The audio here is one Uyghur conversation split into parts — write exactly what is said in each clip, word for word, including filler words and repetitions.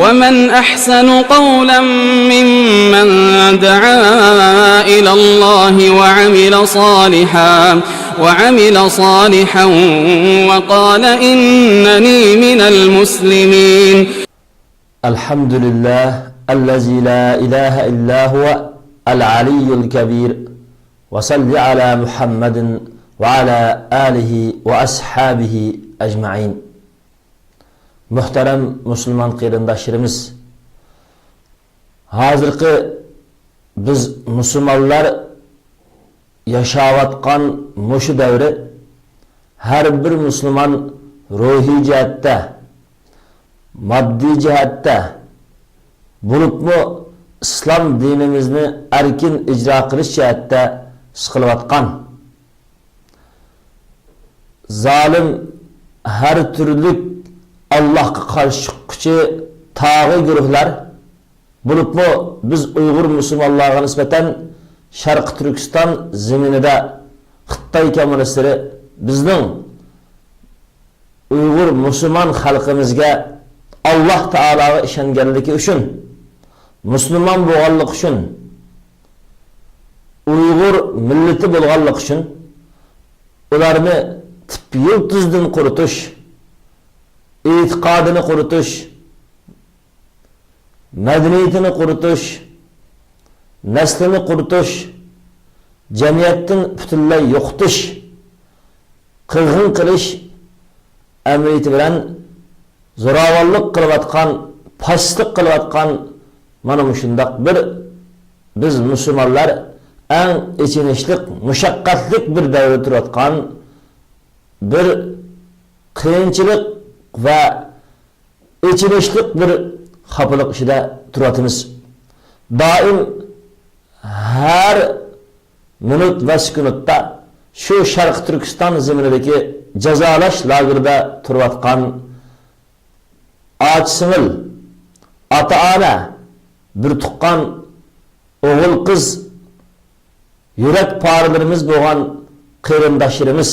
ومن أحسن قولا ممن دعا إلى الله وعمل صالحا، وعمل صالحا وقال إنني من المسلمين. الحمد لله الذي لا إله إلا هو العلي الكبير. وصل على محمد وعلى آله وأصحابه أجمعين. مۆھتەرەم مۇسۇلمان قېرىنداشلىرىمىز، ھازىرقى بىز مۇسۇلمانلار ياشاۋاتقان مۇشۇ دەۋرى ھەر بىر مۇسۇلمان روھىي جەھەتتە، ماددىي جەھەتتە، بولۇپمۇ ئىسلام دىنىمىزنى ئەركىن ئىجرا قىلىش جەھەتتە سىقىلىۋاتقان. زالىم ھەر تۈرلۈك ئاللاھقا قارشى چىققۇچى تاغىي گۇرۇھلار، بولۇپمۇ بىز ئۇيغۇر مۇسۇلمانلارغا نىسبەتەن شەرقىي تۈركىستان زېمىنىدا خىتاي كوممۇنىستلىرى بىزنىڭ ئۇيغۇر مۇسۇلمان خەلقىمىزگە ئاللاھ تائالاغا ئىشەنگەنلىكى ئۈچۈن، مۇسۇلمان بولغانلىقى ئۈچۈن، ئۇيغۇر مىللىتى بولغانلىقى ئۈچۈن ئۇلارنى تۈپ يىلتىزىدىن قۇرۇتۇش، ئېتىقادىنى قۇرۇتۇش، مەدەنىيىتىنى قۇرۇتۇش، نەسلىنى قۇرۇتۇش، جەمئىيەتتىن پۈتۈنلەي يوقىتىش، قىرغىن قىلىش ئەمەلىيىتى بىلەن زوراۋانلىق قىلىۋاتقان، پاسىقلىق قىلىۋاتقان مانا مۇشۇنداق بىر، بىز مۇسۇلمانلار ئەڭ ئېچىنىشلىق، مۇشەققەتلىك بىر دەۋردە تۇرۇۋاتقان، بىر قىيىنچىلىق ۋە ئېچىنىشلىق بىر خاپىلىق ئىچىدە تۇرۇۋاتىمىز. دائىم ھەر مىنۇت ۋە سېكۇنتتا شۇ شەرقىي تۈركىستان زېمىنىدىكى جازالاش لاگېرىدا تۇرۇۋاتقان ئاچا-سىڭىل، ئاتا-ئانا، بىر تۇغقان، ئوغۇل-قىز، يۈرەك پارىلىرىمىز بولغان قېرىنداشلىرىمىز،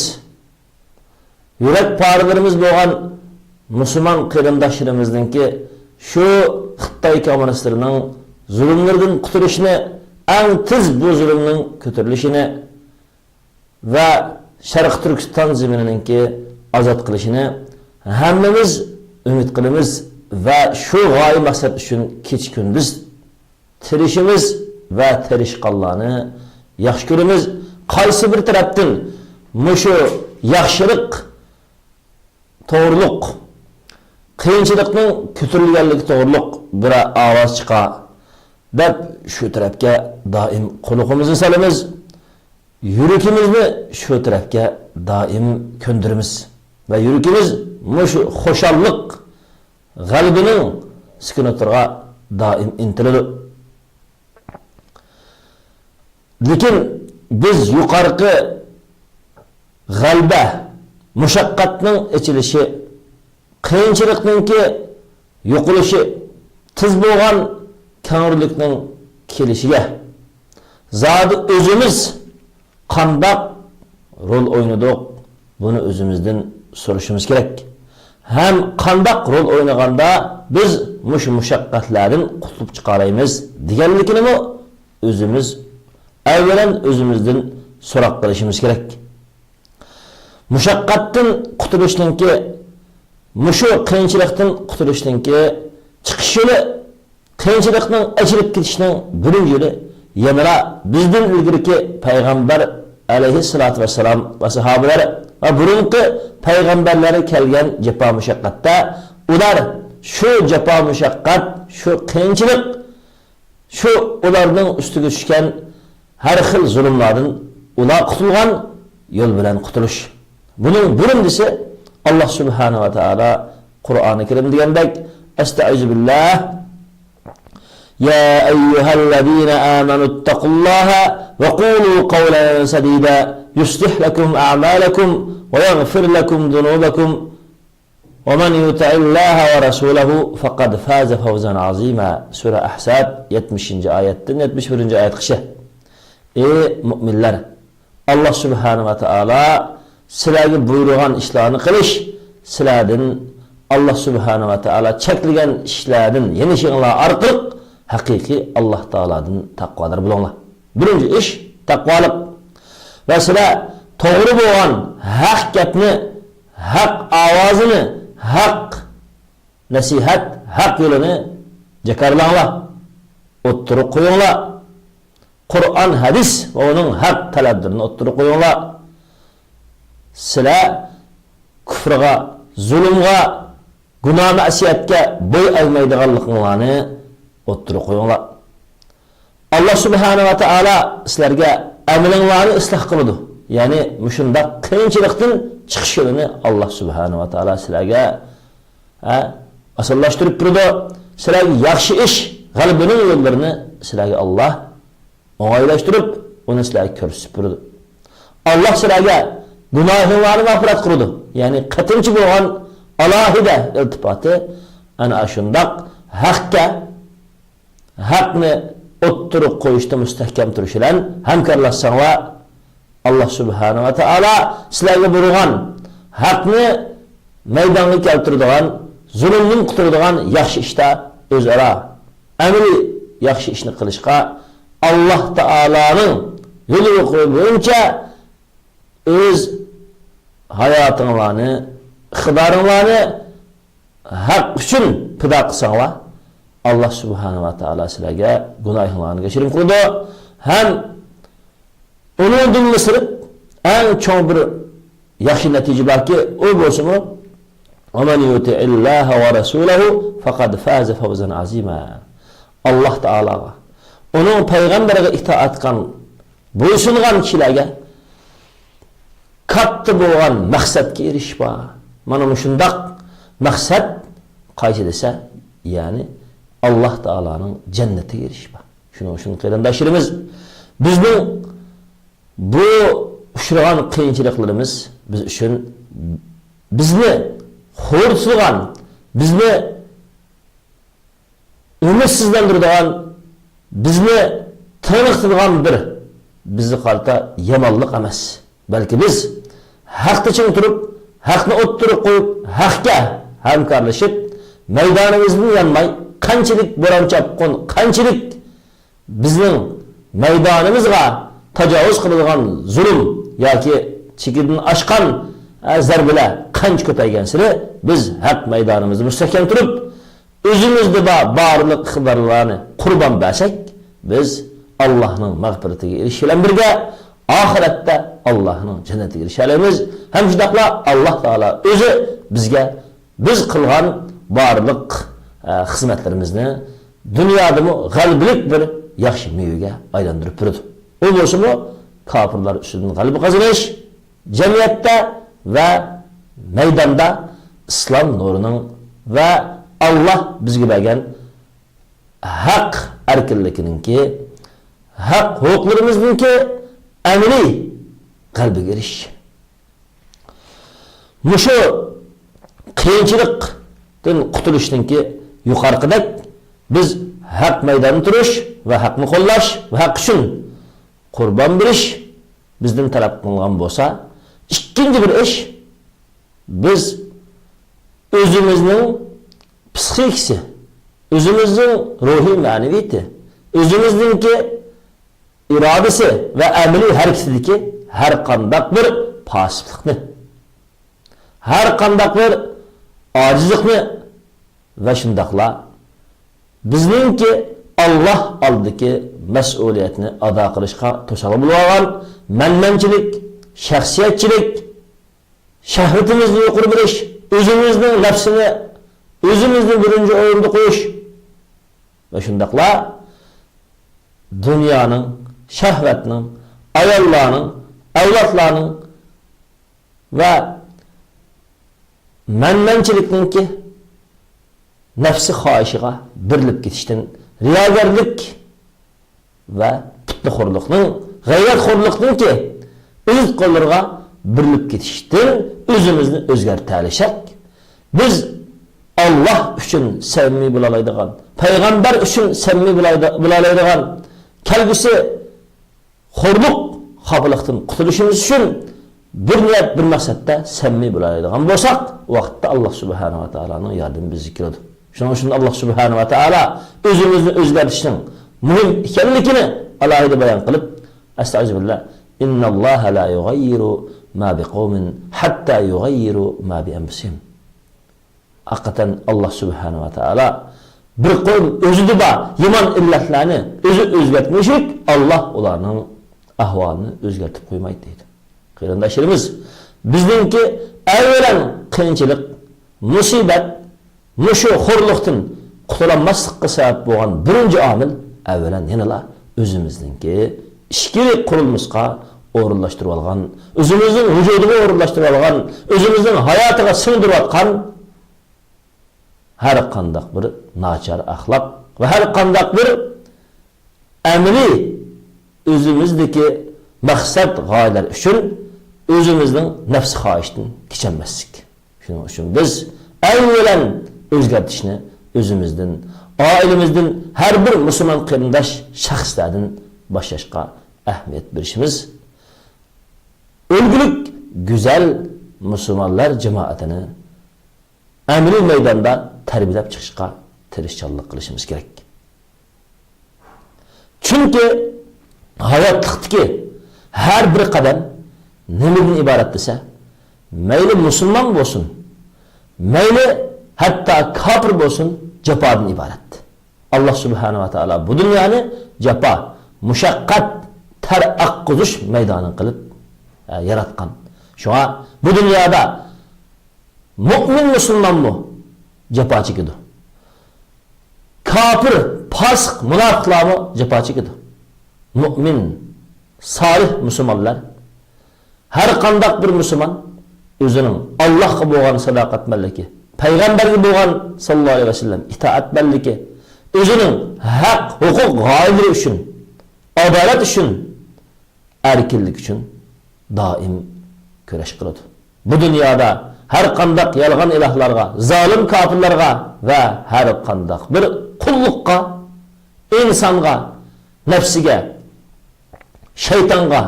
يۈرەك پارىلىرىمىز بولغان مۇسۇلمان قېرىنداشلىرىمىزنىڭكى شۇ خىتاي كوممۇنىستلىرىنىڭ زۇلۇملىرىدىن قۇتۇلۇشىنى، ئەڭ تېز بۇ زۇلۇمنىڭ كۆتۈرۈلۈشىنى ۋە شەرقىي تۈركىستان زېمىنىنىڭكى ئازاد قىلىشىنى ھەممىمىز ئۈمىد قىلىمىز ۋە شۇ غايە مەقسەت ئۈچۈن كېچە-كۈندۈز تىرىشىمىز ۋە تىرىشقانلارنى ياخشى كۆرىمىز. قايسى بىر تەرەپتىن مۇشۇ ياخشىلىق توغرۇلۇق، قىيىنچىلىقنىڭ كۆتۈرۈلگەنلىكى توغرۇلۇق بىرەر ئاۋاز چىقار دەپ شۇ تەرەپكە دائىم قۇلىقىمىزنى سالىمىز، يۈرىكىمىزنى شۇ تەرەپكە دائىم كۆندۈرىمىز ۋە يۈرىكىمىز مۇشۇ خۇشاللىق، غەلىبىنىڭ سېكۇنتلىرىغا دائىم ئىنتىلىدۇ. لېكىن بىز يۇقىرىقى غەلىبە، مۇشەققەتنىڭ ئېچىلىشى، قىيىنچىلىقنىڭكى يوقىلىشى، تېز بولغان كەڭرىلىكنىڭ كېلىشىگە زادى ئۆزىمىز قانداق رول ئوينىدۇق، بۇنى ئۆزىمىزدىن سورىشىمىز كېرەك. ھەم قانداق رول ئوينىغاندا بىز مۇشۇ مۇشەققەتلەردىن قۇتۇلۇپ چىقالايمىز دېگەنلىكىنىمۇ ئۆزىمىز ئەۋۋەلەن ئۆزىمىزدىن سوراق قىلىشىمىز كېرەك. مۇشەققەتتىن قۇتۇلۇشنىڭكى، مۇشۇ قىيىنچىلىقتىن قۇتۇلۇشنىڭكى چىقىش يولى، قىيىنچىلىقنىڭ ئېچىلىپ كېتىشىنىڭ بىرىنچى يولى يەنىلا بىزدىن ئىلگىرىكى پەيغەمبەر ئەلەيھىسسالاتۇ ۋەسسالام ۋە ساھابىلەر ۋە بۇرۇنقى پەيغەمبەرلەر كەلگەن جاپا مۇشەققەتتە ئۇلار شۇ جاپا مۇشەققەت، شۇ قىيىنچىلىق، شۇ ئۇلارنىڭ ئۈستىگە چۈشكەن ھەر خىل زۇلۇملاردىن ئۇلار قۇتۇلغان يول بىلەن قۇتۇلۇش. بۇنىڭ بىرىنچىسى، ئاللا سۇبھانەھۇ ۋە تائالا قۇرئانى كەرىمدە دېگەندەك، ئەستەئىزۇ بىللاھ، يا أيها الذين آمنوا اتقوا الله وقولوا قولا سديدا يصلح لكم أعمالكم ويغفر لكم ذنوبكم ومن يطع الله ورسوله فقد فاز فوزا عظيما. سۈرە ئەھزاب، يەتمىشىنچى ئايەتتىن يەتمىش بىرىنچى ئايەتقىچە. ئەي مۆمىنلەر، ئاللا سۇبھانەھۇ ۋە تائالا سىلەرگە بۇيرۇغان ئىشلارنى قىلىش سىلەردىن ئاللا سۇبھانەھۇ ۋە تائالا چەكلىگەن ئىشلاردىن يېنىشىڭلار ئارقىلىق ھەقىقىي ئاللا تائالادىن تەقۋادار بولۇڭلار. بىرىنچى ئىش تەقۋالىق. ۋە سىلەر توغرا بولغان ھەق گەپنى، ھەق ئاۋازىنى، ھەق نەسىھەت، ھەق يولىنى جاكارلاڭلار، ئوتتۇرىغا قويۇڭلار. قۇرئان، ھەدىس ۋە ئۇنىڭ ھەق تەلەپلىرىنى ئوتتۇرىغا قويۇڭلار. سىلەر كۇفرغا، زۇلۇمغا، گۇناھ-مەسىيەتكە بوي ئەگمەيدىغانلىقىڭلارنى ئوتتۇرىغا قويۇڭلار. ئاللا سۇبھانەھۇ ۋە تائالا سىلەرگە ئەمىلىڭلارنى ئىسلاھ قىلىدۇ. يەنى مۇشۇنداق قىيىنچىلىقتىن چىقىش يولىنى ئاللا سۇبھانەھۇ ۋە تائالا سىلەرگە، ھە، ئاسانلاشتۇرۇپ بېرىدۇ. سىلەرگە ياخشى ئىش، غەلىبىنىڭ يوللىرىنى سىلەرگە ئاللا ئوڭايلاشتۇرۇپ، ئۇنى سىلەرگە كۆرسىتىپ بېرىدۇ. ئاللا سىلەرگە گۇناھىڭلارنى مەغپىرەت قىلىدۇ. يەنى قېتىمچە بولغان ئالاھىدە ئىلتىپاتى ئەنە ئاشۇنداق ھەققە، ھەقنى ئوتتۇرىغا قويۇشتا مۇستەھكەم تۇرۇش بىلەن ھەمكارلاشساڭلار، ئاللا سۇبھانەھۇ ۋە تائالا سىلەرگە بۇيرۇغان ھەقنى مەيدانغا كەلتۈرىدىغان، زۇلۇمدىن قۇتۇلىدىغان ياخشى ئىشتا ئۆزئارا ئەمەلىي ياخشى ئىشنى قىلىشقا، ئاللا تائالانىڭ يولى بويىچە ئۆز ھاياتىڭلارنى، ئىقتىدارىڭلارنى ھەق ئۈچۈن پىدا قىلساڭلار، ئاللا سۇبھانەھۇ ۋە تائالا سىلەرگە گۇناھىڭلارنى كەچۈرۈم قىلىدۇ. ھەم ئۇنىڭدىنمۇ سىرت ئەڭ چوڭ بىر ياخشى نەتىجە باركى، ئۇ بولسىمۇ، ومن يطع الله ورسوله فقد فاز فوزا عظيما. ئاللا تائالاغا، ئۇنىڭ پەيغەمبىرىگە ئىتائەت قىلغان، بويسۇنغان كىشىلەرگە كاتتا بولغان مەقسەتكە ئېرىشىش بار. مانا مۇشۇنداق مەقسەت قايسى دېسە، يەنى ئاللا تائالانىڭ جەننىتىگە ئېرىشىش بار. شۇنىڭ ئۈچۈن قېرىنداشلىرىمىز، بىزنىڭ بۇ ئۇچرىغان قىيىنچىلىقلىرىمىز بىز ئۈچۈن، بىزنى خورىتىدىغان، بىزنى ئۈمىدسىزلەندۈرىدىغان، بىزنى تېڭىقتىدىغان بىر بىزگە قارىتا يامانلىق ئەمەس. بەلكى بىز ھەقتە چىڭ تۇرۇپ، ھەقنى ئوتتۇرىغا قويۇپ، ھەققە ھەمكارلىشىپ، مەيدانىمىزدىن يانماي، قانچىلىك بوران-چاپقۇن، قانچىلىك بىزنىڭ مەيدانىمىزغا تاجاۋۇز قىلىدىغان زۇلۇم ياكى چېكىدىن ئاشقان، ئە، زەربىلەر قانچە كۆپەيگەنسېرى، بىز ھەق مەيدانىمىزدا مۇستەھكەم تۇرۇپ، ئۆزىمىزدە بار بارلىق ئىقتىدارلارنى قۇربان بەرسەك، بىز ئاللاھنىڭ مەغپىرىتىگە ئېرىشىش بىلەن بىرگە، ئاخىرەتتە ئاللاھنىڭ جەننىتىگە ئېرىشەلەيمىز. ھەم شۇنداقلا ئاللاھ تائالا ئۆزى بىزگە بىز قىلغان بارلىق، ئە، خىزمەتلىرىمىزنى دۇنيادىمۇ غەلىبىلىك بىر ياخشى مېۋىگە ئايلاندۇرۇپ بېرىدۇ. ئۇ بولسىمۇ كاپىرلار ئۈستىدىن غەلىبە قازىنىش، جەمئىيەتتە ۋە مەيداندا ئىسلام نۇرىنىڭ ۋە ئاللاھ بىزگە بەرگەن ھەق ئەركىنلىكىنىڭكى، ھەق ھوقۇقلىرىمىزنىڭكى ئەمەلىي غەلىبىگە ئېرىشىش. مۇشۇ قىيىنچىلىقتىن قۇتۇلۇشنىڭكى يۇقىرىقىدەك، بىز ھەق مەيداندا تۇرۇش ۋە ھەقنى قوللاش ۋە ھەق ئۈچۈن قۇربان بېرىش بىزدىن تەلەپ قىلىنغان بولسا، ئىككىنچى بىر ئىش، بىز ئۆزىمىزنىڭ پسىخىكىسى، ئۆزىمىزنىڭ روھىي مەنىۋىيىتى، ئۆزىمىزنىڭكى ئىرادىسى ۋە ئەمەلىي ھەرىكىتىدىكى ھەر قانداق بىر پاسىپلىقنى، ھەر قانداق بىر ئاجىزلىقنى ۋە شۇنداقلا بىزنىڭكى ئاللاھ ئالدىدىكى مەسئۇلىيەتنى ئادا قىلىشقا توسالغۇ بولۇۋالغان مەنمەنچىلىك، شەخسىيەتچىلىك، شەھۋىتىمىزنى يۇقىرى بېرىش، ئۆزىمىزنىڭ نەپسىنى، ئۆزىمىزنى بىرىنچى ئورۇندا قويۇش ۋە شۇنداقلا دۇنيانىڭ، شەھۋەتنىڭ، ئاياللارنىڭ، ئەۋلادلارنىڭ ۋە مەنمەنچىلىكنىڭكى نەپسى خاھىشىغا بېرىلىپ كېتىشتىن، رىياگەرلىك ۋە پىتنىخورلۇقنىڭ، غەيۋەتخورلۇقنىڭكى ئۆز قوللىرىغا بېرىلىپ كېتىشتىن ئۆزىمىزنى ئۆزگەرتەلىسەك، بىز ئاللاھ ئۈچۈن سەمىمىي بولالايدىغان، پەيغەمبەر ئۈچۈن سەمىمىي بولايدۇ-، بولالايدىغان، كەلگۈسى خورلۇق، خاپىلىقتىن قۇتۇلۇشىمىز ئۈچۈن بىر نىيەت، بىر مەقسەتتە سەمىمىي بولالايدىغان بولساق، ۋاقىتتا ئاللا سۇبھانەھۇ ۋە تائالانىڭ ياردىمى بىزگە كېلىدۇ. شۇنىڭ ئۈچۈن ئاللا سۇبھانەھۇ ۋە تائالا ئۆزىمىزنى ئۆزگەرتىشنىڭ مۇھىم ئىكەنلىكىنى ئالاھىدە بايان قىلىپ، ئەستەئىزۇبىللا، «إن الله لا يغير ما بقوم حتى يغيروا ما بأنفسهم.» ھەقىقەتەن ئاللا سۇبھانەھۇ ۋە تائالا بىر قوم ئۆزىدە بار يامان ئىللەتلەرنى ئۆزى ئۆزگەرتمىشىك، ئاللا ئۇلارنىڭ ئەھۋالىنى ئۆزگەرتىپ قويمايدۇ دەيدۇ. قېرىنداشلىرىمىز، بىزنىڭكى ئەۋۋەلەن قىيىنچىلىق، مۇسىبەت، مۇشۇ خورلۇقتىن قۇتۇلالماسلىققا سەۋەب بولغان بىرىنچى ئامىل، ئەۋۋەلەن يەنىلا ئۆزىمىزنىڭكى ئىچكى قۇرۇلمىسىغا ئورۇنلاشتۇرۇۋالغان، ئۆزىمىزنىڭ ۋۇجۇدىغا ئورۇنلاشتۇرۇۋالغان، ئۆزىمىزنىڭ ھاياتىغا سىڭدۈرۈۋاتقان ھەر قانداق بىر ناچار ئەخلاق ۋە ھەر قانداق بىر ئەمەلىي ئۆزىمىزدىكى مەقسەت غايىلەر ئۈچۈن ئۆزىمىزنىڭ نەپسى خاھىشىدىن كېچەلمەسلىك. شۇنىڭ ئۈچۈن بىز ئەۋۋەلەن ئۆزگەرتىشنى ئۆزىمىزدىن، ئائىلىمىزدىن، ھەر بىر مۇسۇلمان قېرىنداش شەخسلەردىن باشلاشقا ئەھمىيەت بېرىشىمىز، ئۈلگىلىك گۈزەل مۇسۇلمانلار جامائىتىنى ئەمەلىي مەيداندا تەربىيەلەپ چىقىشقا تىرىشچانلىق قىلىشىمىز كېرەك. چۈنكى ھاياتلىقتىكى ھەر بىر قەدەم نېمىدىن ئىبارەت دېسە، مەيلى مۇسۇلمان بولسۇن، مەيلى ھەتتا كاپىر بولسۇن، جاپادىن ئىبارەت. ئاللا سۇبھانەھۇ ۋە تائالا بۇ دۇنيانى جاپا، مۇشەققەت، تەر ئاققۇزۇش مەيدانى قىلىپ، ئە، ياراتقان. شۇڭا بۇ دۇنيادا مۇئمىن مۇسۇلمانمۇ جاپا چېكىدۇ. كاپىر، پاسىق، مۇناپىقلارمۇ جاپا چېكىدۇ. مۇئمىن، سالىھ مۇسۇلمانلار، ھەر قانداق بىر مۇسۇلمان ئۆزىنىڭ ئاللاھقا بولغان ساداقەتمەنلىكى، پەيغەمبەرگە بولغان ساللاللاھۇ ئەلەيھى ۋەسەللەم ئىتائەتمەنلىكى، ئۆزىنىڭ ھەق، ھوقۇق غايىلىرى ئۈچۈن، ئادالەت ئۈچۈن، ئەركىنلىك ئۈچۈن دائىم كۈرەش قىلىدۇ. بۇ دۇنيادا ھەر قانداق يالغان ئىلاھلارغا، زالىم كاپىرلارغا ۋە ھەر قانداق بىر قۇللۇققا، ئىنسانغا، نەپسىگە، شەيتانغا،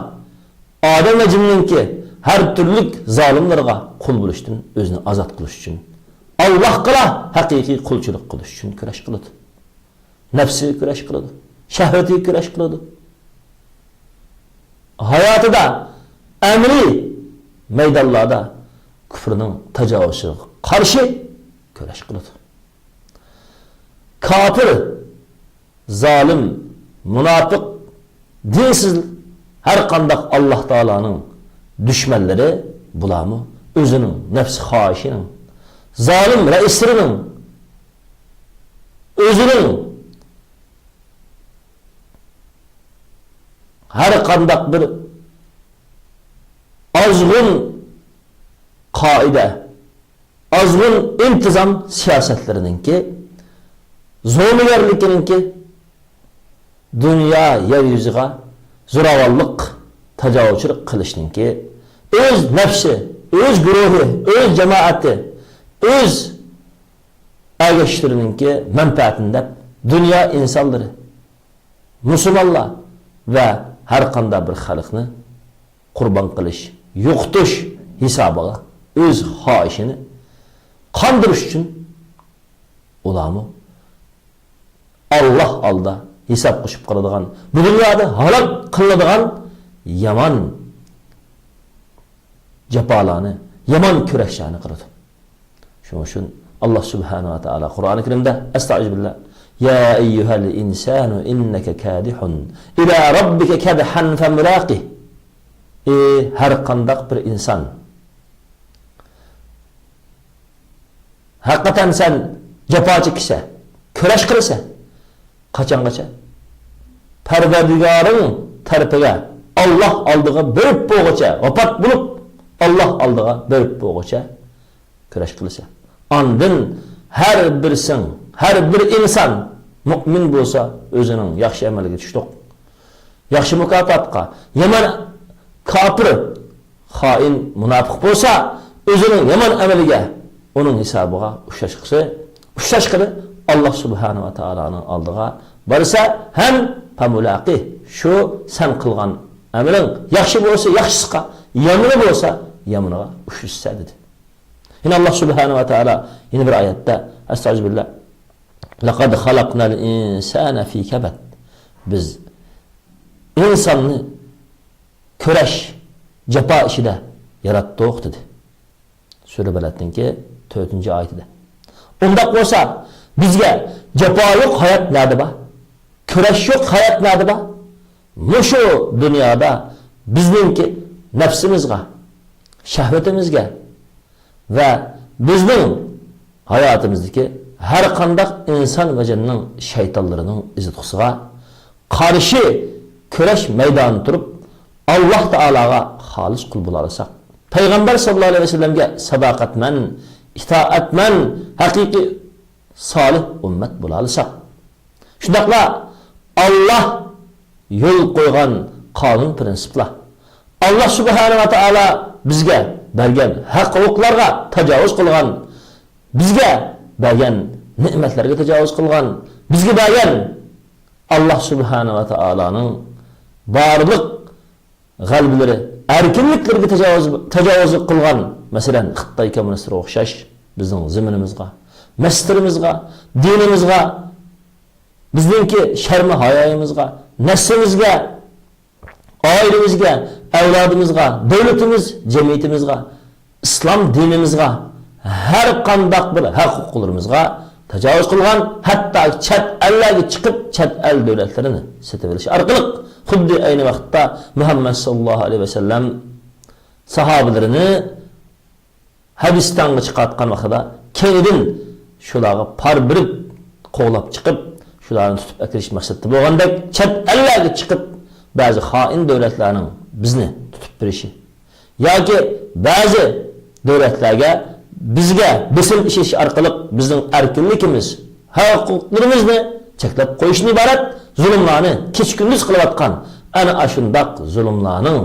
ئادەم ۋە جىننىڭكى ھەر تۈرلۈك زالىملىرىغا قۇل بولۇشتىن ئۆزىنى ئازاد قىلىش ئۈچۈن، ئاللاھقىلا ھەقىقىي قۇلچىلىق قىلىش ئۈچۈن كۈرەش قىلىدۇ. نەپسىگە كۈرەش قىلىدۇ. شەھۋىتىگە كۈرەش قىلىدۇ. ھاياتىدا، ئەمەلىي مەيدانلاردا كۇفرنىڭ تاجاۋۇزچىلىقىغا قارشى كۈرەش قىلىدۇ. كاپىر، زالىم، مۇناپىق، دىنسىز، ھەر قانداق ئاللاھ تائالانىڭ دۈشمەنلىرى، بۇلارمۇ ئۆزىنىڭ نەپسى خاھىشىنىڭ، زالىم رەئىسلىرىنىڭ، ئۆزىنىڭ ھەر قانداق بىر ئازغۇن قائىدە، ئازغۇن ئىنتىزام سىياسەتلىرىنىڭكى، زومىگەرلىكىنىڭكى، دۇنيا يەر يۈزىغا زوراۋانلىق، تاجاۋۇزچىلىق قىلىشنىڭكى، ئۆز نەپسى، ئۆز گۇرۇھى، ئۆز جامائىتى، ئۆز ئەگەشلىرىنىڭكى مەنپەئەتىنى دەپ، دۇنيا ئىنسانلىرى، مۇسۇلمانلار ۋە ھەر قانداق بىر خەلقنى قۇربان قىلىش، يوقىتىش ھېسابىغا ئۆز خاھىشىنى قاندۇرۇش ئۈچۈن ئۇلارمۇ ئاللاھ ئالدىدا ھېساب قوشۇپ قالىدىغان، بۇ دۇنيادا ھالاك قىلىنىدىغان يامان جاپالارنى، يامان كۈرەشلەرنى قىلىدۇ. شۇنىڭ ئۈچۈن ئاللاھ سۇبھانەھۇ ۋە تائالا قۇرئانى كەرىمدە، ئەستەئىزۇبىللا، يا ئەييۇھەل ئىنسانۇ ئىننەكە كادىھۇن ئىلا رەببىكە كەدھەن فەمۇلاقىھ. ئى ھەر قانداق بىر ئىنسان، ھەقىقەتەن سەن جاپا چېكىسەن، كۈرەش قىلىسەن. قاچانغىچە؟ پەرۋەردىگارىڭ تەرىپىگە، ئاللاھ ئالدىغا بېرىپ بولغۇچە، ۋاپات بولۇپ، ئاللاھ ئالدىغا بېرىپ بولغۇچە كۈرەش قىلىسەن. ئاندىن ھەر بىرسىڭ، ھەر بىر ئىنسان مۇئمىن بولسا، ئۆزىنىڭ ياخشى ئەمەلگە چۈشتۇق، ياخشى مۇكاپاتقا، يامان كاپىر، خائىن، مۇناپىق بولسا، ئۆزىنىڭ يامان ئەمىلىگە، ئۇنىڭ ھېسابىغا ئۇچراشقىسى، ئۇچراشقىلى ئاللاھ سۇبھانەھۇ ۋە تائالانىڭ ئالدىغا بارسا، ھەم فەمۇلاقىھ، شۇ سەن قىلغان ئەمىلىڭ ياخشى بولسا ياخشىسىغا، يامىنى بولسا يامىنىغا ئۇچرىتىسەن دېدى. يەنە ئاللا سۇبھانەھۇ ۋە تائالا يەنە بىر ئايەتتە، ئەستەئۇزۇبىللا، لەقەد خەلەقنەل ئىنسانە فى كەبەد. بىز ئىنساننى كۈرەش، جاپا ئىچىدە ياراتتۇق دېدى. سۈرە بەلەدنىڭكى تۆتىنچى ئايىتىدە. ئۇنداق بولسا، بىزگە جاپا يوق ھايات نەدە بار؟ كۈرەش يوق ھايات نەدە بار؟ مۇشۇ دۇنيادا بىزنىڭكى نەپسىمىزغا، شەھۋىتىمىزگە ۋە بىزنىڭ ھاياتىمىزدىكى ھەر قانداق ئىنسان ۋە جىننىڭ شەيتانلىرىنىڭ ئىزى-تۇتقىسىغا قارشى كۈرەش مەيدانىدا تۇرۇپ، ئاللا تائالاغا خالىس قۇل بولالىساق، پەيغەمبەر ساللاللاھۇ ئەلەيھى ۋەسەللەمگە ساداقەتمەن، ئىتائەتمەن، ھەقىقىي سالىھ ئۈممەت بولالىساق، شۇنداقلا ئاللا يول قويغان قانۇن پىرىنسىپلار، ئاللا سۇبھانەھۇ ۋە تائالا بىزگە بەرگەن ھەق ھوقۇقلارغا تاجاۋۇز قىلغان، بىزگە بەرگەن نېمەتلەرگە تاجاۋۇز قىلغان، بىزگە بەرگەن ئاللا سۇبھانەھۇ ۋە تائالانىڭ بارلىق غەلىبىلىرى، ئەركىنلىكلىرىگە تاجاۋۇز، تاجاۋۇز قىلغان، مەسىلەن، خىتاي كوممۇنىستلىرىغا ئوخشاش بىزنىڭ زېمىنىمىزغا، مەسچىتلىرىمىزغا، دىنىمىزغا، بىزنىڭكى شەرمۇ ھايايىمىزغا، نەسلىمىزگە، ئائىلىمىزگە، ئەۋلادىمىزغا، دۆلىتىمىز، جەمئىيىتىمىزغا، ئىسلام دىنىمىزغا، ھەر قانداق بىر ھەق ھوقۇقلىرىمىزغا تاجاۋۇز قىلغان، ھەتتا چەت ئەللەرگە چىقىپ، چەت ئەل دۆلەتلىرىنى سېتىۋېلىش ئارقىلىق، خۇددى ئەينى ۋاقىتتا مۇھەممەد ساللاللاھۇ ئەلەيھى ۋەسەللەم ساھابىلىرىنى ھەبىستانغا چىقارتقان ۋاقتىدا كەينىدىن شۇلارغا پار بېرىپ، قوغلاپ چىقىپ، شۇلارنى تۇتۇپ ئەكىرىش مەقسەتتە بولغاندەك، چەت ئەللەرگە چىقىپ، بەزى خائىن دۆلەتلەرنىڭ بىزنى تۇتۇپ بېرىشى ياكى بەزى دۆلەتلەرگە بىزگە بېسىم ئىشلىتىش ئارقىلىق بىزنىڭ ئەركىنلىكىمىز، ھەق ھوقۇقلىرىمىزنى چەكلەپ قويۇشتىن ئىبارەت زۇلۇملارنى كېچە-كۈندۈز قىلىۋاتقان ئەنە ئاشۇنداق زۇلۇملارنىڭ،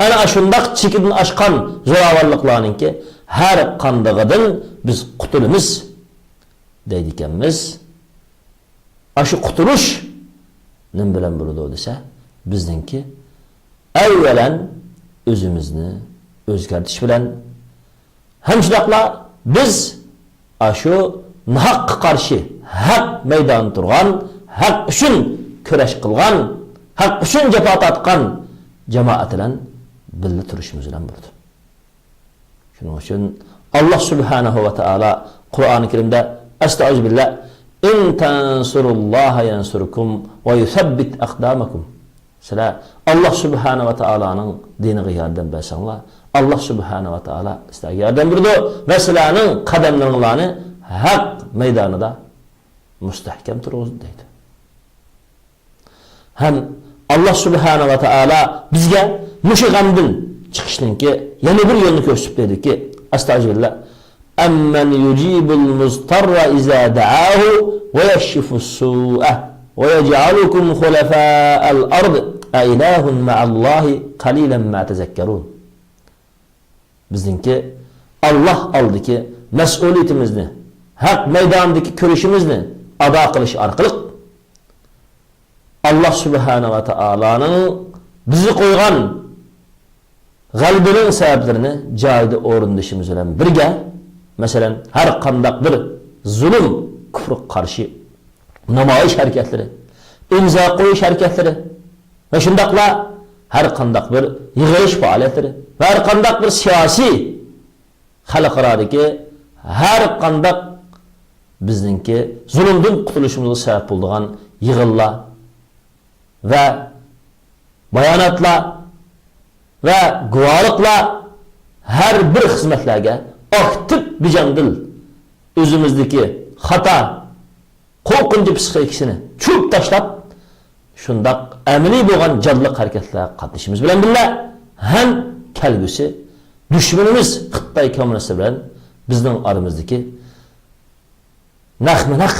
ئەنە ئاشۇنداق چېكىدىن ئاشقان زوراۋانلىقلارنىڭكى ھەر قاندىقىدىن بىز قۇتۇلىمىز دەيدىكەنمىز. ئاشۇ قۇتۇلۇش نېمە بىلەن بولىدۇ دېسە، بىزنىڭكى ئەۋۋەلەن ئۆزىمىزنى ئۆزگەرتىش بىلەن، ھەم شۇنداقلا بىز ئاشۇ ناھەققە قارشى ھەق مەيدانىدا تۇرغان، ھەق ئۈچۈن كۈرەش قىلغان، ھەق ئۈچۈن جاپا تارتقان جامائەت بىلەن بىللە تۇرۇشىمىز بىلەن بولىدۇ. شۇنىڭ ئۈچۈن ئاللا سۇبھانەھۇ ۋە تائالا قۇرئانى كەرىمدە، ئەستەئۇزۇبىللا، «ئىن تەنسۇرۇللاھە يەنسۇركۇم ۋە يۇسەببىت ئەقدامەكۇم.» سىلەر ئاللا سۇبھانەھۇ ۋە تائالانىڭ دىنىغا ياردەم بەرسەڭلار، ئاللا سۇبھانەھۇ ۋە تائالا سىلەرگە ياردەم بېرىدۇ ۋە سىلەرنىڭ قەدەملىرىڭلارنى ھەق مەيدانىدا مۇستەھكەم تۇرغۇزىدۇ دەيدۇ. ھەم ئاللا سۇبھانەھۇ ۋە تائالا بىزگە مۇشۇ غەمدىن چىقىشنىڭكى يەنە بىر يولىنى كۆرسىتىپ بەردىكى، ئەستەئۇزۇبىللا، «ئەممەن يۇجىبۇل مۇزتەررە ئىزا دەئاھۇ ۋە يەكشىفۇس سۇئە ۋە يەجئەلۇكۇم خۇلەفائەل ئەرد ئەئىلاھۇن مەئەللاھى قەلىلەن ما تەزەككەرۇن.» بىزنىڭكى ئاللا ئالدىدىكى مەسئۇلىيىتىمىزنى، ھەق مەيدانىدىكى كۈرىشىمىزنى ئادا قىلىش ئارقىلىق، ئاللا سۇبھانەھۇ ۋە تائالانىڭ بىزگە قويغان غەلىبىنىڭ سەۋەبلىرىنى جايىدا ئورۇندىشىمىز بىلەن بىرگە، مەسىلەن، ھەر قانداق بىر زۇلۇم، كۇفرغا قارشى نامايىش ھەرىكەتلىرى، ئىمزا قويۇش ھەرىكەتلىرى ۋە شۇنداقلا ھەر قانداق بىر يىغىلىش پائالىيەتلىرى ۋە ھەر قانداق بىر سىياسىي، خەلقئارادىكى ھەر قانداق بىزنىڭكى زۇلۇمدىن قۇتۇلۇشىمىزغا سەۋەب بولىدىغان يىغىنلار ۋە باياناتلار ۋە گۇۋاھلىقلار، ھەر بىر خىزمەتلەرگە ئاكتىپ بىجاندىل ئۆزىمىزدىكى خاتا، قورقۇنچ پىسخىكىسىنى چۈشۈرۈپ تاشلاپ، شۇنداق ئەمەلىي بولغان جانلىق ھەرىكەتلەرگە قاتنىشىمىز بىلەن بىللە، ھەم كەلگۈسى دۈشمىنىمىز خىتاي كوممۇنىستى بىلەن بىزنىڭ ئارىمىزدىكى نەقمۇ نەق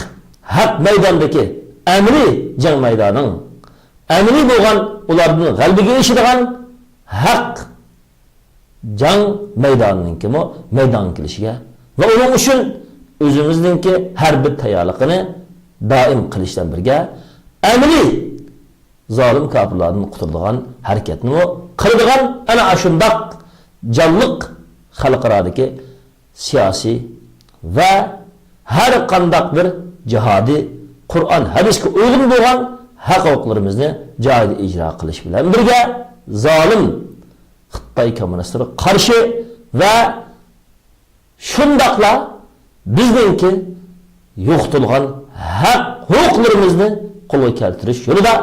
ھەق مەيدانىدىكى ئەمەلىي جەڭ مەيدانىنىڭ، ئەمەلىي بولغان ئۇلاردىن غەلىبىگە ئېرىشىدىغان ھەق جەڭ مەيدانىنىڭكىمۇ مەيدانغا كېلىشىگە ۋە ئۇنىڭ ئۈچۈن ئۆزىمىزنىڭكى ھەر بىر تەييارلىقىنى دائىم قىلىش بىلەن بىرگە، ئەمەلىي زالىم كاپىرلاردىن قۇتۇلىدىغان ھەرىكەتنىمۇ قىلىدىغان ئەنە ئاشۇنداق جانلىق خەلقئارادىكى سىياسىي ۋە ھەر قانداق بىر جىھادىي، قۇرئان، ھەدىسكە ئۇيغۇن بولغان ھەق-ھوقۇقلىرىمىزنى جايىدا ئىجرا قىلىش بىلەن بىرگە، زالىم خىتاي كوممۇنىستلىرىغا قارشى ۋە شۇنداقلا بىزنىڭكى يوقىتىلغان ھەق-ھوقۇقلىرىمىزنى قولغا كەلتۈرۈش يولىدا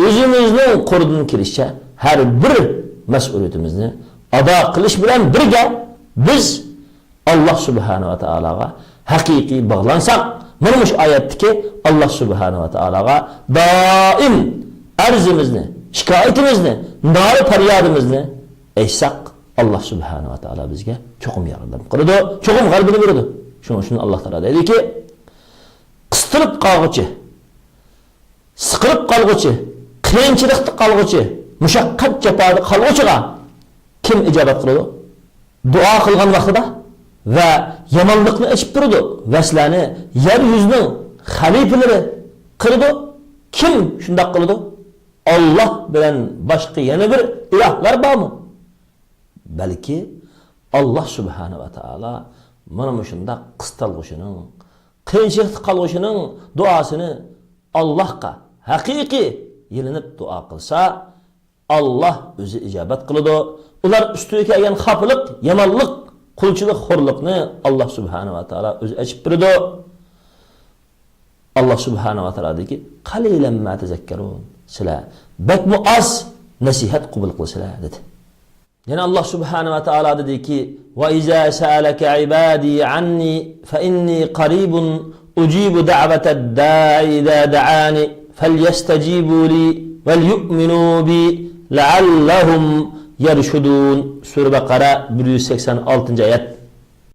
ئۆزىمىزنىڭ قولىدىن كېلىشىچە ھەر بىر مەسئۇلىيىتىمىزنى ئادا قىلىش بىلەن بىرگە، بىز ئاللا سۇبھانەھۇ ۋە تائالاغا ھەقىقىي باغلانساق، مانا مۇشۇ ئايەتتىكى ئاللا سۇبھانەھۇ ۋە تائالاغا دائىم ئەرزىمىزنى، شىكايىتىمىزنى، نالە پەريادىمىزنى ئېيتساق، ئاللا سۇبھانەھۇ ۋە تائالا بىزگە چوقۇم ياردەم قىلىدۇ، چوقۇم غەلىبىنى بېرىدۇ. شۇنىڭ ئۈچۈن ئاللا تائالا دەيدۇكى، قىستىلىپ قالغۇچى، سىقىلىپ قالغۇچى، قىيىنچىلىقتا قالغۇچى، مۇشەققەت جاپادا قالغۇچىغا كىم ئىجابەت قىلىدۇ؟ دۇئا قىلغان ۋاقتىدا ۋە يامانلىقنى ئېچىپ بېرىدۇ ۋە سىلەرنى يەر يۈزىنىڭ خەلىپىلىرى قىلىدۇ. كىم شۇنداق قىلىدۇ؟ ئاللا بىلەن باشقا يەنە بىر ئىلاھلار بارمۇ؟ بەلكى ئاللا سۇبھانەھۇ ۋە تائالا مانا مۇشۇنداق قىستالغۇچىنىڭ، قىيىنچىلىقتا قالغۇچىنىڭ دۇئاسىنى ئاللاھقا ھەقىقىي يېلىنىپ دۇئا قىلسا، ئاللا ئۆزى ئىجابەت قىلىدۇ. ئۇلار ئۈستىگە كەلگەن خاپىلىق، يامانلىق، قۇلچىلىق، خورلۇقنى ئاللا سۇبھانەھۇ ۋە تائالا ئۆزى ئېچىپ بېرىدۇ. ئاللا سۇبھانەھۇ ۋە تائالا دەيدۇكى، قەلىلەن ما تەزەككەرۇن. سىلەر بەكمۇ ئاز نەسىھەت قوبۇل قىلىسىلەر، دېدى. يەنە ئاللا سۇبھانەھۇ ۋە تائالا دېدىكى، ۋە ئىزا سەئەلەكە ئىبادى ئەننى فەئىننى قەرىبۇن ئۇجىبۇ دەئۋەتەد دائی ئىزا دەئانى فەليەستەجىبۇ لى ۋەليۇئمىنۇ بى لەئەللەھۇم يەرشۇدۇن. سۈرە بەقەرە، بىر يۈز سەكسەن ئالتىنچى ئايەت.